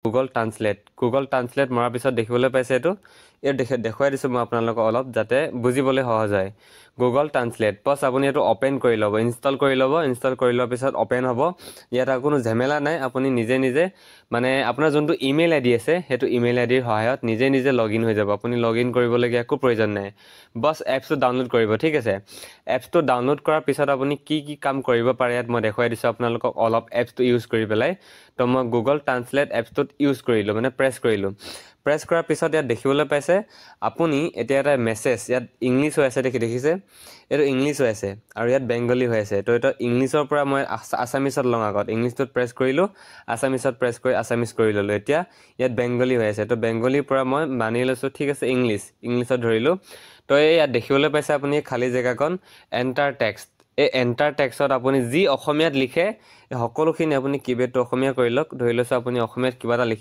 Google translate. Google translate মৰাৰ পিছত দেখিবলৈ পাইছে, এইটো এই দেখুৱাই দিছোঁ মই আপোনালোকক অলপ, যাতে বুজিবলৈ সহজ হয়। গুগল ট্ৰান্সলেট বছ আপুনি এইটো অ'পেন কৰি ল'ব, ইনষ্টল কৰি ল'ব। ইনষ্টল কৰি লোৱাৰ পিছত অ'পেন হ'ব। ইয়াত আৰু কোনো ঝেমেলা নাই। আপুনি নিজে নিজে মানে আপোনাৰ যোনটো ইমেইল আই ডি আছে, সেইটো ইমেইল আই ডিৰ সহায়ত নিজে নিজে লগ ইন হৈ যাব। আপুনি লগ ইন কৰিবলগীয়া একো প্ৰয়োজন নাই। বছ এপছটো ডাউনলোড কৰিব, ঠিক আছে? এপছটো ডাউনলোড কৰাৰ পিছত আপুনি কি কি কাম কৰিব পাৰে, ইয়াত মই দেখুৱাই দিছোঁ আপোনালোকক অলপ এপছটো ইউজ কৰি পেলাই। তো মই গুগল ট্ৰান্সলেট এপছটোত ইউজ কৰিলোঁ, মানে প্ৰেছ কৰিলোঁ। প্ৰেছ কৰাৰ পিছত ইয়াত দেখিবলৈ পাইছে আপুনি, এতিয়া এটা মেছেজ ইয়াত ইংলিছ হৈ আছে, দেখিছে, এইটো ইংলিছ হৈ আছে আৰু ইয়াত বেংগলী হৈ আছে। তো এইটো ইংলিছৰ পৰা মই আছামিছত লওঁ। আগত ইংলিছটোত প্ৰেছ কৰিলোঁ, আছামিছত প্ৰেছ কৰি আছামিছ কৰি ল'লোঁ। এতিয়া ইয়াত বেংগলী হৈ আছে, তো বেংগলীৰ পৰা মই মানি লৈছোঁ, ঠিক আছে, ইংলিছ, ইংলিছত ধৰিলোঁ। তো এই ইয়াত দেখিবলৈ পাইছে আপুনি খালী জেগাকণ, এণ্টাৰ টেক্সট। এই এণ্টাৰ টেক্সত আপুনি যি অসমীয়াত লিখে, সকলোখিনি আপুনি কিবেডটো অসমীয়া কৰি লওক। ধৰি লৈছোঁ আপুনি অসমীয়াত কিবা এটা লিখি